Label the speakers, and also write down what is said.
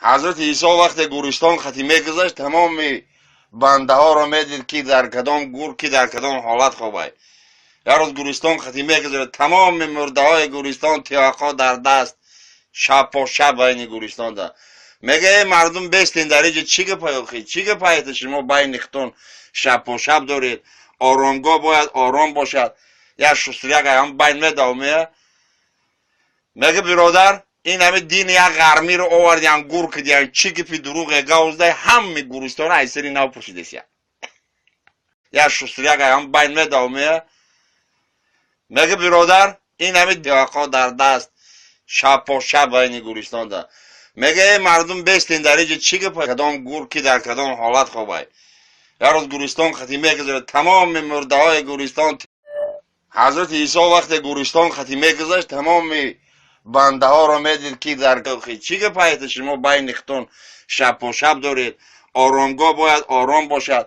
Speaker 1: Ҳазрати Исо вақте гӯристон хати мегузашт, тамоми бандаҳоро медид, ки дар кадом гур, ки дар кадом ҳолат хобай. Як рӯз гӯристон хати мегузарад, тамоми мурдаҳои гӯристон тиёқҳо дар даст, шаб по шаб байни гӯристонда. Мега: «Эй мардум, бестен, дар иҷа чӣ гапай охи? Чӣ гапаете шумо байни хитон шаб по шаб доред? Оромгоҳ бояд ором бошад». Як шустряк ҳам байн медавмея. Мега: «Биродар, ин ҳами дини як ғармиро овардиан, гур кидиан, чӣ гипи дурӯғе гавздай, ҳами гӯристона ай сари нав пурсидесия». Як шустряк ҳам байн медавмея. Мега: «Биродар, ин ҳами тиёқҳо дар даст, шаб по шаб байни гӯристонда». Мега: «Эй мардум, бестен, дар иҷа чӣ гапай? Кадом гур, ки дар кадом ҳолат хобай?» Як рӯз гӯристон хати мегузарад, тамоми мурдаҳои гӯристон. Ҳазрати Исо вақте гӯристон хати мегузашт, тамоми бандаҳоро медид, ки дар чӣ гапаете шумо байни хитон шаб по шаб доред? Оромгоҳ бояд ором бошад.